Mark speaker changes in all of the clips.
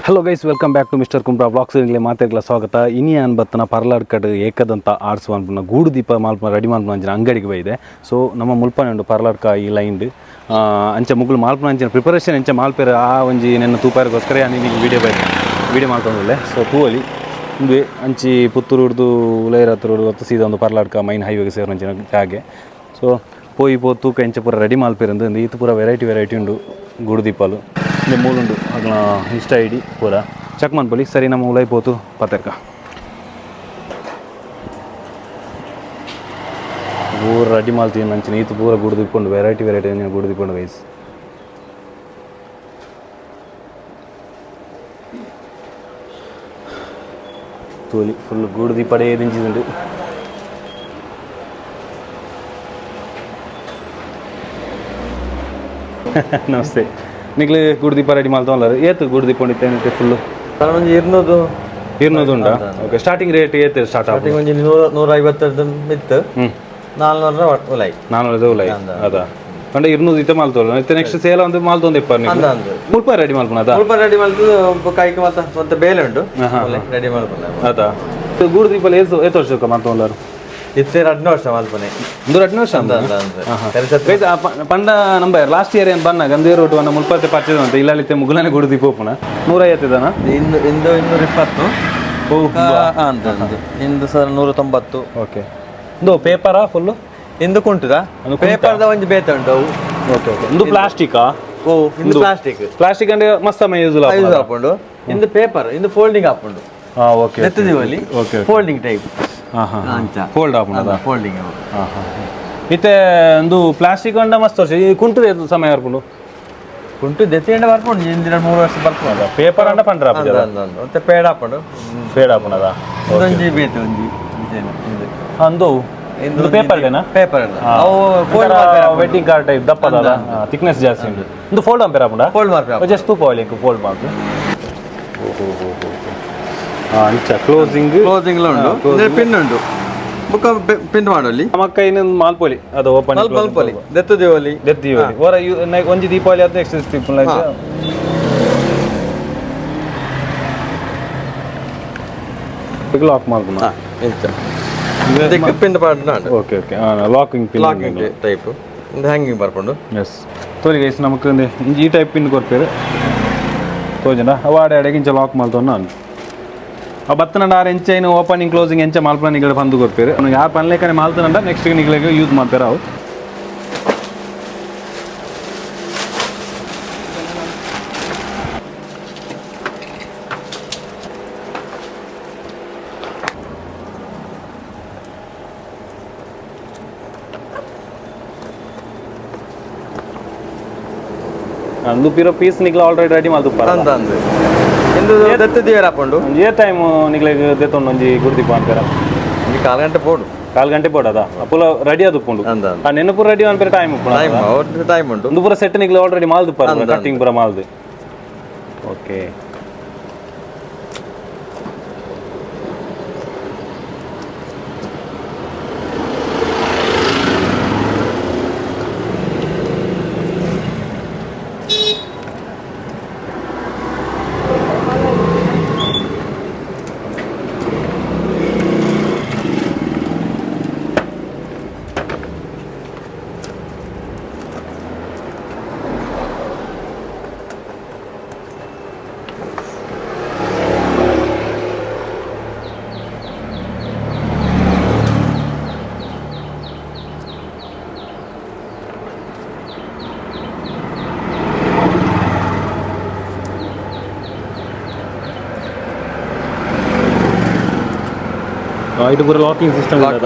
Speaker 1: Hello guys, welcome back to mister Kumbra vlogs. ನಿಮಗೆ ಮಾತೆರ್ಗಲ ಸ್ವಾಗತ. ಇನಿ ಅನ್ ಬತ್ತನ ಪರ್ಲಾಡ್ಕಡ್ ಏಕದಂತ ಆರ್ಟ್ಸ್ ಮನ್ಪುನ ಗೂಡು ದೀಪ ಮಾಲ್ಪುನ ರೆಡಿ ಮನ್ಪುನ ಅಂಚಿನ ಅಂಗಡಿಗೆ ಬೈದೆ. ಸೊ ನಮ್ಮ ಮುಲ್ಪನೆ ಉಂಡು ಪರ್ಲಾಡ್ಕ ಈ ಲೈನ್ಡ್ ಅಂಚ ಮುಗುಲು ಮಾಲ್ಪುನ ಅಂಚಿನ ಪ್ರಿಪರೇಷನ್ ಎಂಚ ಮಾಲ್ಪೇರು ಆ ಒಂಜಿ ನೆನ್ನ ತೂಪಾರಿಗೋಸ್ಕರ ನಿಮಗೆ ವಿಡಿಯೋ ಬೈದೆ ವಿಡಿಯೋ ಮಾಲ್ತೊಂದುಲ್ಲೆ. ಸೊ ತೂವಲಿ ಉಂದುವೆ ಅಂಚಿ ಪುತ್ತೂರು ಹಿಡ್ದು ಉಲೈರತ್ರ ಹಿಡ್ದು ಸೀದಾ ಒಂದು ಪರ್ಲಾಡ್ಕ ಮೈನ್ ಹೈವೇಗೆ ಸೇರಿನ ಜಾಗೆ. ಸೊ ಪೋಯಿ ಪೋ ತೂಕ ಎಂಚ ಪೂರ ರೆಡಿ ಮಾಲ್ಪೇರಂದು ಇಂದು ಈತ ಪೂರ ವೆರೈಟಿ ವೆರೈಟಿ ಉಂಡು ಗೂಡು ದೀಪಾಲು ಇಂದು ಮೂಲುಂಡು ಅಗ್ಲ ಇಷ್ಟ ಐಡಿ ಪೂರ ಚೆಕ್ ಮನ್ಪೊಲಿ. ಸರಿ ನಮ್ಮ ಉಲೈ ಪೋತು ಪತೆರ್ಕ ಪೂರ ರೆಡಿ ಮಾಲ್ತೀನಿ ಅಂಚಿನ ಈತ ಪೂರ ಗೂಡು ದೀಪುಂಡು ವೆರೈಟಿ ವೆರೈಟಿ ಅಂಚಿನ ಗೂಡು ದೀಪುಂಡು ಗೈಸ್. ತೋಲಿ ಫುಲ್ ಗೂಡು ದೀಪಡೇ ದಿಂಚಿದುಂಡು. ನಮಸ್ತೆ, ನಿಕ್ಲೆ ಗೂಡು ದೀಪ ರೆಡಿ ಮಾಲ್ತೊಂದು ಏತ್ ಗೂಡು ದೀಪ ಉಂಡಿತ್ತೆ ಫುಲ್ಲು?
Speaker 2: ಸರ್ ಒಂಜಿ ಇರ್ನೂದು.
Speaker 1: ಇರ್ನೂದು ಉಂಡಾ? ಓಕೆ, ಸ್ಟಾರ್ಟಿಂಗ್ ರೇಟ್ ಏತ್ ಸ್ಟಾರ್ಟ್
Speaker 2: ಸ್ಟಾರ್ಟಿಂಗ್ ಒಂಜಿ ನೂರ 150 ಮಿತ್ತು, 400 ಉಲಾಯಿ.
Speaker 1: 400 ಉಲಾಯಿ ಅದ ಪಂಡ ಇರ್ನೂದು ಇತ್ತೆ ಮಾಲ್ತೋಲ್ಲ. ಇತ್ತೆ ನೆಕ್ಸ್ಟ್ ಸೇಲ್ ಒಂದು ಮಾಲ್ತೊಂದು ಇಪ್ಪರ್
Speaker 2: ಅಂದ ಅಂದು.
Speaker 1: ಮುಲ್ಪ ರೆಡಿ ಮಲ್ಪುನ ಅದ?
Speaker 2: ಮುಲ್ಪ ರೆಡಿ ಮಲ್ತು ಕೈಕ್ ಮಾತ ಸ್ವಂತ ಬೇಲೆ ಉಂಟು, ರೆಡಿ ಮಲ್ಪುನ.
Speaker 1: ಅದ ಗೂಡು ದೀಪ ಏತ್ ಏತ್ ವರ್ಷ ಮಾಲ್ತೊಂದಾರು?
Speaker 2: ಇತ್ತೆ ರಡ್ಡು ವರ್ಷ ಮಲ್ಪುನೆ.
Speaker 1: ಒಂದು ರಡ್ಡು ವರ್ಷ.
Speaker 2: ಅಂದ ಅಂದ ಅಂದ.
Speaker 1: ಪಂಡ ನಂಬರ್ ಲಾಸ್ಟ್ ಇಯರ್ ಏನು ಬನ್ನಾಗ ಅಂದೇ ರೋಟ್ ವನ್ನ ಮುಲ್ಪತ್ತೆ ಪರ್ಚೇಸ್ ಅಂತ ಇಲ್ಲ ಇತ್ತೆ ಮುಗುಲನೆ ಗೂಡು ದೀಪ ಒಪ್ಪುನ 150 ದನ.
Speaker 2: ಇಂದು ಇಂದು 220.
Speaker 1: ಓ.
Speaker 2: ಅಂತ ಅಂದು ಇಂದು ಸರ್ 190.
Speaker 1: ಓಕೆ, ಇಂದು ಪೇಪರಾ ಫುಲ್ಲು?
Speaker 2: ಇಂದು ಕುಂಟುದ ಪೇಪರ್ದ ಒಂಜಿ ಬೇತೆ ಉಂಟು ಅವು.
Speaker 1: ಓಕೆ ಓಕೆ, ಇಂದು ಪ್ಲಾಸ್ಟಿಕಾ?
Speaker 2: ಓ, ಇಂದು ಪ್ಲಾಸ್ಟಿಕ್.
Speaker 1: ಪ್ಲಾಸ್ಟಿಕ್ ಅಂದ್ರೆ ಮಸ್ತ್ ಸಮಯ ಯೂಸ್.
Speaker 2: ಯೂಸ್ ಆಪುಂಡು. ಇಂದು ಪೇಪರ್, ಇಂದು ಫೋಲ್ಡಿಂಗ್ ಆಪುಂಡು.
Speaker 1: ಹಾಂ ಓಕೆ.
Speaker 2: ನೆತ್ತದಿವಲ್ಲಿ
Speaker 1: ಓಕೆ.
Speaker 2: Folding type.
Speaker 1: ಹಾಂ ಹಾಂ
Speaker 2: ಅಂಚ.
Speaker 1: ಫೋಲ್ಡ್ ಆಪುಂಡದ?
Speaker 2: ಫೋಲ್ಡಿಂಗ್ ಅವು.
Speaker 1: ಹಾಂ ಹಾಂ, ಇತ್ತೆ ಒಂದು ಪ್ಲಾಸ್ಟಿಕ್ ಅಂಡ ಮಸ್ತ್ ವರ್ಷ, ಈ ಕುಂಟು ಏತ್ ಸಮಯ ಬರ್ಪುಂಡು?
Speaker 2: ಕುಂಟು ದೆತ್ತಿಂಡ ಬರ್ಪುಂಡು, ಇಂದಿನ 3 ವರ್ಷ ಬರ್ಪುಂಡು.
Speaker 1: ಪೇಪರ್ ಅಂಡ ಪಂಡ್ರ?
Speaker 2: ಅಂದ ಅಂದ ಅಂದ, ಮತ್ತೆ ಪೇಡ ಹಾಪುಂಡು.
Speaker 1: ಫೇಡ್ ಆಪುಂಡದ?
Speaker 2: ಇದೊಂಜಿ ಬೇತೆ ಒಂಜಿ ಇದೇನು ಇದು.
Speaker 1: ಅಂದು ಇದು ಪೇಪರ್ ಡೇನಾ?
Speaker 2: ಪೇಪರ್ ಅವು ಫೋಲ್ಡ್.
Speaker 1: ವೆಡ್ಡಿಂಗ್ ಕಾರ್ಡ್ ಟೈಪ್ ದಪ್ಪದ ಥಿಕ್ನೆಸ್ ಜಾಸ್ತಿ ಉಂಟು. ಇಂದು ಫೋಲ್ಡ್ ಅಂಪೇರ್ ಆಪುಂಡ?
Speaker 2: ಫೋಲ್ಡ್ ಮಾರ್ಪೆ.
Speaker 1: ಜಸ್ಟ್ ತೂಪ ಫೋಲ್ಡ್ ಮಾಡ್ತು. ಹಾಂ, ಅಂಚ ಕ್ಲೋಸಿಂಗ್.
Speaker 2: ಕ್ಲೋಸಿಂಗ್ ಉಂಟು, ಅಂದ್ರೆ ಪಿನ್ ಉಂಟು, ಬುಕ್ಕ ಪಿನ್ ಮಾಡೋಲಿ.
Speaker 1: ಮಕ್ಕ ಇನ್ನೊಂದು ಮಾಲ್ಪೋಲಿ ಅದು ಓಪನ್.
Speaker 2: ಮಲ್ಪ ಮಲ್ಪೊಲಿ, ದೆತ್ತು ದೇವಲಿ.
Speaker 1: ದೀಪಾವಳಿ ಹೊರ ಒಂಜಿ ದೀಪಾವಳಿ ಆದ ನೆಕ್ಸ್ಟ್ ಲಾಕ್ ಮಾಡ್ಬೋದು.
Speaker 2: ಇಂಚ ಇದಕ್ಕೆ ಪಿನ್ ಪಾಡ್ನ.
Speaker 1: Okay okay, locking pin.
Speaker 2: Locking type, ಇಂದು ಹ್ಯಾಂಗಿಂಗ್ ಬರ್ಪುಂಡು.
Speaker 1: ಎಸ್, ತೋರಿ ಗೈಸ್, ನಮಕ್ ಇಂಚ ಈ ಟೈಪ್ ಪಿನ್ ಕೊರ್ಪೇರು ತೋಜಂಡ ಅವು ಆಡೆ ಅಡೆಗೆ ಇಂಚ ಲಾಕ್ ಮಲ್ತೊನ್ನ ಆ ಬತ್ತನಂಡ ಆರು ಎಂಚ ಏನು ಓಪನಿಂಗ್ ಕ್ಲೋಸಿಂಗ್ ಎಂಚ ಮಾಲ್ಪನ ನಿಗಡ ಬಂದು ಕೊರ್ಪೇರು. ಯಾರು ಪನ್ಲೇಕನೆ ಮಾಲ್ತನಂಡ ನೆಕ್ಸ್ಟ್ ನಿಗಳಿಗೆ ಯೂಸ್ ಮಾಡ್ತಾರೆ ಅವು. ಅಂದು ಪಿರೋ ಪೀಸ್ ನಿಗ್ಲ ಆಲ್ರೆಡಿ ರೆಡಿ ಮಲ್ತು.
Speaker 2: ಅಂದ ಅಂದ, ಇಂದು ದೆತ್ತು ದೇವರ ಹಾಪುಂಡು.
Speaker 1: ಒಂಜಿ ಟೈಮ್ ನಿಗ್ಲೆಗ್ ದೆತ್ತೊಂಡು ಒಂಜಿ ಗುರ್ದಿಪ್ಪ ಅನ್ಪೇರ?
Speaker 2: ಒಂಜಿ ಕಾಲು ಗಂಟೆ ಪೋಡು.
Speaker 1: ಕಾಲು ಗಂಟೆ ಪೋಡದ ಪೂಲ ರೆಡಿ ಅದು ಉಪ್ಪುಂಡು.
Speaker 2: ಅಂದ ಅಂದ.
Speaker 1: ಆ ನೆನಪು ರೆಡಿ ಅನ್ಪೇರೆ ಟೈಮ್ ಉಪ್ಪುಂಡು.
Speaker 2: ಟೈಮ್ ಅವ್ರದ್ದು ಟೈಮ್ ಉಂಟು.
Speaker 1: ಒಂದು ಪೂರ ಸೆಟ್ ನಿಗ್ಲ ಆಲ್ರೆಡಿ ಮಾಲ್ದು ಪರ ಕಟ್ಟಿಂಗ್ ಪೂರ ಮಾಲ್ದು. ಓಕೆ. ಇದು ಪೂರ ಲಾಕಿಂಗ್ ಸಿಸ್ಟಮ್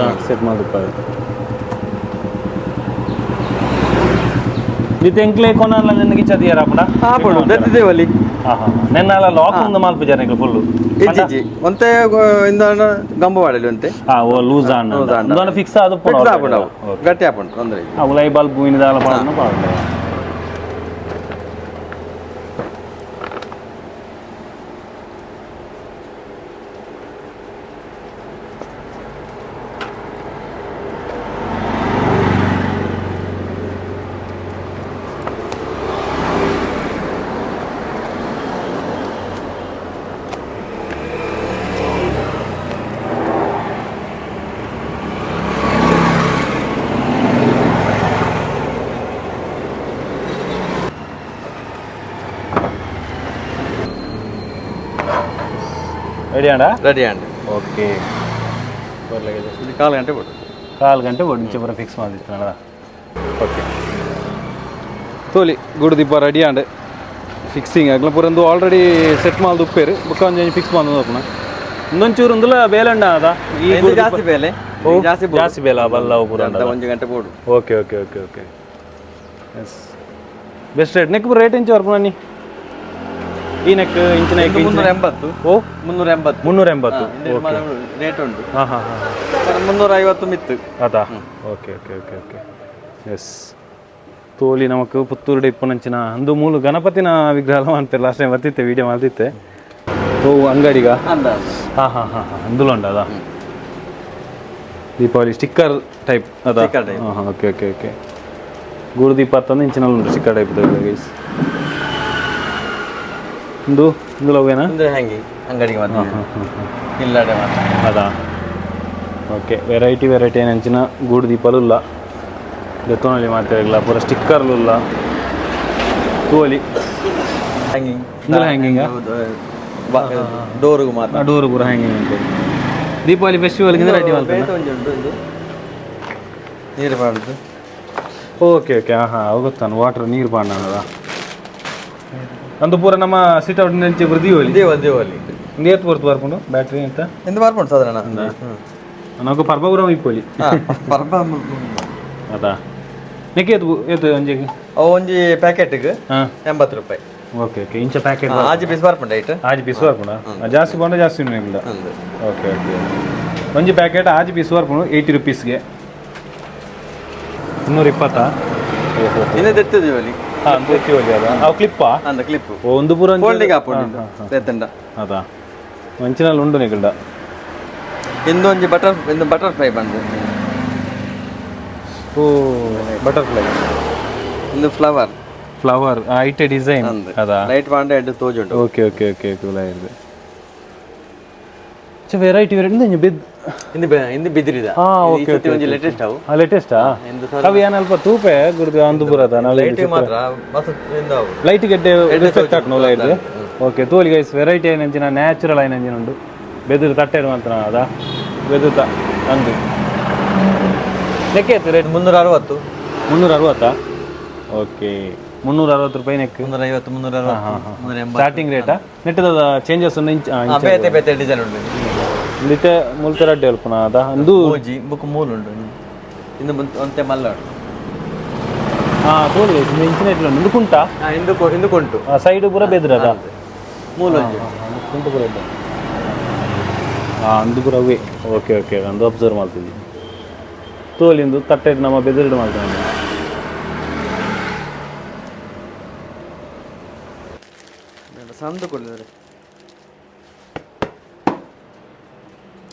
Speaker 1: ಸೆಟ್ ಮಲ್ದುಪ್ಪ. ಇತ್ತೆ ಎಂಕ್ಲೆ ಕೊನಲ್ಲ ನಿನ್ನ ಗಿಚ್ಚ ದಿಯರ ಅಪ್ಪಡ?
Speaker 2: ಹಾಪುಂಡು, ದೆತ್ತು ದೇವಲಿ.
Speaker 1: ಹಾಂ ಹಾಂ, ನೆನ್ನಾಲ ಲಾಕ್ ಒಂದು ಮಲ್ಪುಜಾರ ನಿಕ್ಲೆ ಫುಲ್ಲು?
Speaker 2: ಇಜ್ಜಿ, ಒಂತೆ ಇಂದ ಗಂಬ ಮಾಡಲಿ ಒಂತೆ.
Speaker 1: ಹಾ, ಓ ಲೂಸ್ ಆಂಡ್.
Speaker 2: Loose and.
Speaker 1: ಒಂದು ಫಿಕ್ಸ್ ಅದು.
Speaker 2: ಫಿಕ್ಸ್ ಹಾಪುಂಡು ಅವು, ಗಟ್ಟಿ ಹಾಪುಂಡು, ತೊಂದರೆ ಇಲ್ಲ.
Speaker 1: ಉಲೈ ಬಲ್ಬ್ ಇನಿದಾಲ ಪಾಡುನ ಪಾಡುನ. Ready ಆಂಡ?
Speaker 2: ರೆಡಿ ಆಂಡ್.
Speaker 1: ಓಕೆ.
Speaker 2: ಇದು ಕಾಲು ಗಂಟೆ ಬಿಡು.
Speaker 1: ಕಾಲು ಗಂಟೆ ಒಡಿಂಚೆ ಪೂರ ಫಿಕ್ಸ್ ಮಾಡಿರ್ತಾನಲ್ಲ. ಓಕೆ, ತೋಲಿ ಗುಡು ದೀಪ ರೆಡಿ ಆಂಡ್. ಫಿಕ್ಸಿಂಗ್ ಆಗಲ ಪೂರ ಒಂದು ಆಲ್ರೆಡಿ ಸೆಟ್ ಮಾಲ್ದು ಉಪ್ಪೇರು ಬುಕ್ಕ ಒಂಜಿ ಫಿಕ್ಸ್ ಮಾಲ್ದು ನೋಪುನ. ಇನ್ನೊಂಚೂರು ಒಂದುಲ ಬೇಲಂಡ ಅದ ಈ
Speaker 2: ಇದು
Speaker 1: ಗುಡು.
Speaker 2: ಜಾಸ್ತಿ ಬೇಲೆ, ಜಾಸ್ತಿ ಬೋಡು.
Speaker 1: ಜಾಸ್ತಿ ಬೇಲ ಬಲ್ಲ ಪೂರ.
Speaker 2: ಅರ್ಧ ಒಂಜಿ ಗಂಟೆ ಬೋಡು.
Speaker 1: Okay okay okay okay yes, best rate. Neck rate ಎಂಚ ಬರ್ಪುನ ನೀ ಈ ನೆಕ್ ಇಂಚಿನ?
Speaker 2: ಇದು 380.
Speaker 1: ಓ.
Speaker 2: 380.
Speaker 1: 380.
Speaker 2: ರೇಟ್ ಉಂಟು.
Speaker 1: ಹಾಂ ಹಾಂ ಹಾಂ.
Speaker 2: 350 ಮಿತ್ತು.
Speaker 1: ಅದಾ, okay okay okay okay yes. ತೋಲಿ ನಮಕ್ ಪುತ್ತೂರುಡೆ ಇಪ್ಪುನಂಚಿನ ಅಂದು ಮೂಲು ಗಣಪತಿನ ವಿಗ್ರಹ ಮಾಡ್ತಾರೆ. ಲಾಸ್ಟ್ ಟೈಮ್ ಬರ್ತಿತ್ತೆ, ವಿಡಿಯೋ ಮಾಡ್ತಿತ್ತೆ. ಓ, ಅಂಗಡಿಗ?
Speaker 2: ಅಂದಾಜು.
Speaker 1: ಹಾಂ ಹಾಂ ಹಾಂ ಹಾಂ, ಅಂದುಲ ಉಂಟು ಅದಾ. ದೀಪಾವಳಿ ಸ್ಟಿಕ್ಕರ್ ಟೈಪ್ ಅದ?
Speaker 2: Sticker type.
Speaker 1: ಹಾಂ ಹಾಂ, okay okay okay. Gurudeepa ತಂದು ಇಂಚಿನಲ್ಲಿ ಉಂಟು sticker type guys. ಇಂದು ಇಂದುಲ ಅವೇನಾ?
Speaker 2: ಅಂದ್ರೆ ಹ್ಯಾಂಗಿಂಗ್ ಅಂಗಡಿಗೆ ಮಾತ್ರ, ಇಲ್ಲಡೆ ಮಾತ್ರ.
Speaker 1: ಅದಾ, okay. Variety variety ಏನಂಚಿನ ಗೂಡು ದೀಪಲು ಇಲ್ಲ ದೆತ್ತೋನಲ್ಲಿ ಮಾಡ್ತಿರಲ್ಲ, ಪೂರ ಸ್ಟಿಕ್ಕರ್ಲು ಇಲ್ಲ ತೋಲಿ.
Speaker 2: ಹ್ಯಾಂಗಿಂಗ್.
Speaker 1: ಇಂದುಲ ಹ್ಯಾಂಗಿಂಗ್.
Speaker 2: ಡೋರ್ಗೆ ಮಾತ್ರ.
Speaker 1: ಡೋರು ಪೂರ ಹ್ಯಾಂಗಿಂಗ್ ಉಂಟು. ದೀಪಾವಳಿ ಫೆಸ್ಟಿವಲ್ಗೆ ರೆಡಿ ಮಾಡ್ತಾರೆ.
Speaker 2: ಬೇಟೆ ಒಂಜಿ ಉಂಟು, ಇದು ನೀರು ಮಾಡುದು.
Speaker 1: ಓಕೆ ಓಕೆ, ಹಾಂ ಹಾಂ, ಅವು ಗೊತ್ತಾನು, ವಾಟರ್ ನೀರು ಪಾಂಡನದ ಅಂದು ಪೂರ ನಮ್ಮ ಸಿಟ್ ಔಟ್ ನಿಂಚೆ ಪೂರ ದೀವಲಿ.
Speaker 2: ದೇವ ದೇವಲಿ.
Speaker 1: ಒಂದು ಏತ್ ಬರ್ತದೆ ಬರ್ಕೊಂಡು ಬ್ಯಾಟ್ರಿ ಅಂತ?
Speaker 2: ಎಂದು ಬರ್ಪುಂಡು ಸಾಧಾರಣ.
Speaker 1: నాకు ಪರ್ಬಪುರ ಇಪ್ಪೊಲಿ.
Speaker 2: ಪರ್ಬ.
Speaker 1: ಅದಾ, ನೆಕ್ ಏತ್ ಏತ್ ಒಂಜಿಗೆ?
Speaker 2: ಅವು ಒಂಜಿ ಪ್ಯಾಕೆಟ್ಗೆ
Speaker 1: ಹಾಂ.
Speaker 2: 80 ರೂಪಾಯಿ.
Speaker 1: ಓಕೆ ಓಕೆ, ಇಂಚ ಪ್ಯಾಕೆಟ್.
Speaker 2: ಆಜಿ ಪೀಸ್ ಬರ್ಪುಂಡು ಐಟ್.
Speaker 1: ಆಜಿ ಪೀಸ್ ಬರ್ಪುಂಡ? ಜಾಸ್ತಿ ಬಂಡ ಜಾಸ್ತಿ ಉಂಟು.
Speaker 2: ಅಂದು.
Speaker 1: ಓಕೆ ಓಕೆ, ಒಂಜಿ ಪ್ಯಾಕೆಟ್ ಆಜಿ ಪೀಸ್ ಬರ್ಪುಂಡು 80 ರುಪೀಸ್ಗೆ. 220. ಓಹೋ.
Speaker 2: ಇನ್ನು ದೆತ್ತು ದೇವಲಿ.
Speaker 1: ಹಾಂ, ಗೊತ್ತಿ ಅದ ಅವು ಕ್ಲಿಪ್ಪಾ?
Speaker 2: ಅಂದ ಕ್ಲಿಪ್.
Speaker 1: ಓ, ಒಂದು ಪೂರ
Speaker 2: ಫೋಲ್ಡಿಂಗ್ ಆಪುಂಡು ದೆತ್ತಂಡ.
Speaker 1: ಅದಾ, ಮಂಚಿನಲ್ಲಿ ಉಂಡು ನಿಗಲ್ಡ.
Speaker 2: ಇಂದೊಂಜಿ ಬಟರ್, ಇಂದು ಬಟರ್ಫ್ಲೈ ಬಂದು.
Speaker 1: ಓ, ಬಟರ್ಫ್ಲೈ.
Speaker 2: ಇಂದು flower.
Speaker 1: Flower ಐಟೆ design ಅದಾ?
Speaker 2: ಲೈಟ್ ಬಾಂಡ ಎಡ್ಡು ತೋಜುಂಡು.
Speaker 1: Okay okay okay okay, ಇದೆ ವೆರೈಟಿ ವೆರೈಟಿ ಇಂದು ಬಿದ್.
Speaker 2: ಇಂದು ಇಂದು ಬಿದಿರಿದ.
Speaker 1: ಹಾ, ಓಕೆ.
Speaker 2: ಈ ಒಂಜಿ ಲೇಟೆಸ್ಟ್ ಅವು.
Speaker 1: ಲೇಟೆಸ್ಟಾ?
Speaker 2: ಇಂದು.
Speaker 1: ಅವು ಏನು ಅಲ್ಪ ತೂಪೆ ಗುರುದು ಅಂದು ಪೂರದ.
Speaker 2: ಲೈಟ್ ಮಾತ್ರ ಮಸ್ತ್ ಇಂದು ಅವು.
Speaker 1: ಲೈಟ್ ಗೆಡ್ಡೆ ರಿಫ್ಲೆಕ್ಟ್ ಹಾಕ್ನು ಲೈಟ್. ಓಕೆ, ತೋಲಿ ಗೈಸ್, ವೆರೈಟಿ ಏನಂಚಿನ ನ್ಯಾಚುರಲ್ ಏನಂಚಿನ ಉಂಡು. ಬೆದುರು ತಟ್ಟೆ ಮಾತ್ರ ಅದ ಬೆದುರು ತ ಅಂದು ಲೆಕ್ಕ ಆಯ್ತು ರೇಟ್.
Speaker 2: 360.
Speaker 1: 360. ಓಕೆ, 360 ರೂಪಾಯಿ ನೆಕ್.
Speaker 2: 350, 360, 380.
Speaker 1: ಸ್ಟಾರ್ಟಿಂಗ್ ರೇಟಾ? ನೆಟ್ಟದ ಚೇಂಜಸ್ ಉಂಡು ಇಂಚ.
Speaker 2: ಬೇತೆ ಬೇತೆ ಡಿಸೈನ್ ಉಂಟು.
Speaker 1: ಇಂದಿತ್ತೆ ಮುಲ್ತ ರಡ್ಡೆ ಅಲ್ಪನ ಅದ ಅಂದು.
Speaker 2: ಮೂಜಿ ಬುಕ್ ಮೂಲು ಉಂಟು. ಇಂದು ಒಂತೆ ಮಲ್ಲ ಉಂಟು.
Speaker 1: ಹಾಂ, ತೋಲಿ ಗೈಸ್, ಇಂದು ಇಂಚಿನ ಇಟ್ಲು ಉಂಡು ಕುಂಟ.
Speaker 2: ಇಂದು ಇಂದು ಕೊಂಟು.
Speaker 1: ಸೈಡ್ ಪೂರ ಬೆದ್ರದ.
Speaker 2: ಮೂಲು ಒಂಜಿ.
Speaker 1: ಕುಂಟು ಪೂರ ಇದ್ದ. ಹಾಂ, ಅಂದು ಪೂರ ಅವೇ. ಓಕೆ ಓಕೆ, ಅಂದು ಅಬ್ಸರ್ವ್ ಮಾಡ್ತಿದ್ವಿ. ತೋಲಿಂದು ತಟ್ಟೆ ನಮ್ಮ ಬೆದರಿಡು ಮಾಡ್ತಾನೆ.
Speaker 2: ಸಂದು ಕೊಡಿದರೆ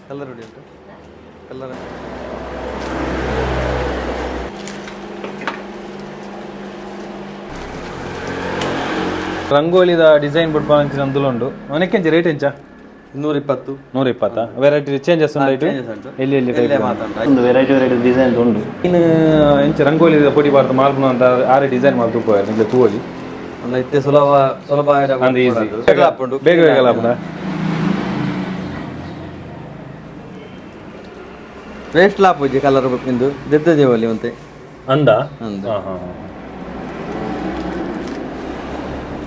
Speaker 2: ಕಲರ್ ಹೊಡಿ ಉಂಟು ಕಲರ್.
Speaker 1: ರಂಗೋಲಿದ ಡಿಸೈನ್ ಬಿಡ್ಪ ಅಂದುಲ ಉಂಡು. ಅವನಕ್ಕೆ ರೇಟ್ ಎಂಚ?
Speaker 2: 120.
Speaker 1: 120. ವೆರೈಟಿ ಚೇಂಜಸ್ ಉಂಟು ಐಟು?
Speaker 2: Changes ಉಂಟು.
Speaker 1: ಎಲ್ಲಿ ಎಲ್ಲಿ?
Speaker 2: ಎಲ್ಲೇ ಮಾತುಂಟು.
Speaker 1: ಒಂದು variety variety design ಉಂಡು. ಇನ್ನು ಎಂಚ ರಂಗೋಲಿ ಪೊಡಿ ಬಾರ್ದು ಮಾಲ್ಪುನ ಅಂತ ಆರೆ ಡಿಸೈನ್ ಮಾಡ್ತು ಪೋಯರ್ ನಿಮಗೆ ತೂವಲಿ.
Speaker 2: ಒಂದು ಇತ್ತೆ ಸುಲಭ ಸುಲಭ.
Speaker 1: ಅಂದ್ ಈಸಿ.
Speaker 2: ಬೇಗ ಆಪುಂಡು.
Speaker 1: ಬೇಗ ಬೇಗ ಲಾಭ.
Speaker 2: ವೇಸ್ಟ್ ಲಾಪುಜಿ ಕಲರ್ ಇಂದು ದೆದ್ದ ದೇವಲಿ ಒಂತೆ.
Speaker 1: ಅಂದ.
Speaker 2: ಅಂದ.
Speaker 1: ಹಾಂ ಹಾಂ ಹಾಂ,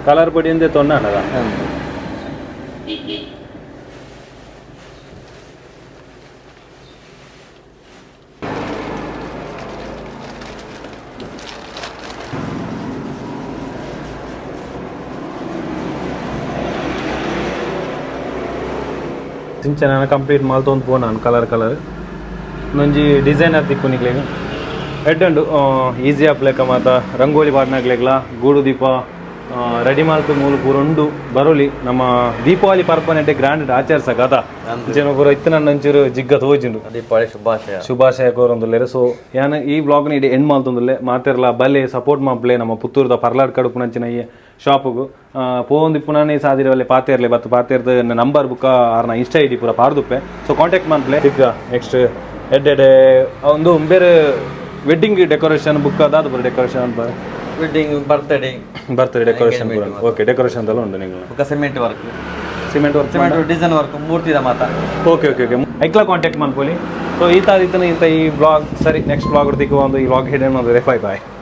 Speaker 1: ಕಲರ್ ಪೊಡಿ ಅಂದೆ ತೊಂಡ ಅಣ್ಣದ.
Speaker 2: ಅಂದು.
Speaker 1: ಸಿಂಚನ ಕಂಪ್ಲೀಟ್ ಮಾಲ್ತೊಂದು ಪೋಣ ಕಲರ್ ಕಲರ್ ಒಂಜಿ ಡಿಸೈನ್ ತಿಕ್ಕು ನಿಕ್ಲೆಗ್ ಎಡ್ಡೆ ಉಂಡು. ಈಸಿ ಆಪ್ಲೆಕ ಮಾತ ರಂಗೋಲಿ ಪಾಡ್ನಾಗ್ಲೆಗ್ಲ ಗೂಡು ದೀಪ ರೆಡಿ ಮಾಲ್ತು ಮೂಲು ಪೂರ ಉಂಡು. ಬರೋಲಿ ನಮ್ಮ ದೀಪಾವಳಿ ಪರ್ಪನೆಡ್ಡೆ ಗ್ರ್ಯಾಂಡ್ ಆಚರಿಸಕ ಅದ ಜನ ಪೂರ ಇತ್ತು. ನನ್ನ ಒಂಚೂರು ಜಿಗ್ಗ ತೋಜುಂಡು.
Speaker 2: ದೀಪಾವಳಿ ಶುಭಾಶಯ.
Speaker 1: ಶುಭಾಶಯ ಕೋರೊಂದುಲ್ಲೆರ್. ಸೊ ಯಾನ್ ಈ ಬ್ಲಾಗ್ನ ಇಡೀ ಎಂಡ್ ಮಾಲ್ತೊಂದುಲ್ಲೆ. ಮಾತೆರ್ಲ ಬಲೆ ಸಪೋರ್ಟ್ ಮಾಪ್ಲೆ ನಮ್ಮ ಪುತ್ತೂರುದ ಪರ್ಲಾಡ್ ಕಡುಪುನಂಚಿನ ಈ ಶಾಪುಗು ಪೋವೊಂದು ಇಪ್ಪುನಾನೆ ಸಾದಿರವಲ್ಲೆ ಪಾತೇರ್ಲೆ ಬತ್ತು ಪಾತೇರ್ದ ನಂಬರ್ ಬುಕ್ಕ ಆರ್ನ ಇನ್ಸ್ಟಾ ಐಡಿ ಪೂರ ಪಾರ್ದುಪ್ಪೆ. ಸೊ ಕಾಂಟ್ಯಾಕ್ಟ್ ಮಾನ್ಪ್ಲೆ. ಈಗ ನೆಕ್ಸ್ಟ್ ಎಡ್ಡೆಡೆ ಒಂದು ಬೇರೆ wedding decoration book ಅದಾದ ಪೂರ ಡೆಕೋರೇಷನ್ ಅಂತ.
Speaker 2: Wedding, birthday.
Speaker 1: Birthday decoration ಪೂರ. ಓಕೆ, ಡೆಕೋರೇಷನ್ ದೆಲ್ಲ ಉಂಡು ನಿಂಗೆ.
Speaker 2: ಬೊಕ್ಕ cement work.
Speaker 1: Cement work.
Speaker 2: Cement design work, ಮೂರ್ತಿದ ಮಾತ.
Speaker 1: ಓಕೆ ಓಕೆ ಓಕೆ, ಐಕ್ಲ ಕಾಂಟ್ಯಾಕ್ಟ್ ಮನ್ಪೊಲಿ. ಸೊ ಈ ತಾರೀತನ ಇಂತ ಈ ಬ್ಲಾಗ್. ಸರಿ, ನೆಕ್ಸ್ಟ್ ಬ್ಲಾಗ್ ತಿಕ್ಕುವ ಒಂದು. ಈ ಬ್ಲಾಗ್ ಹಿಡಿಯೋಣ. Boy boy.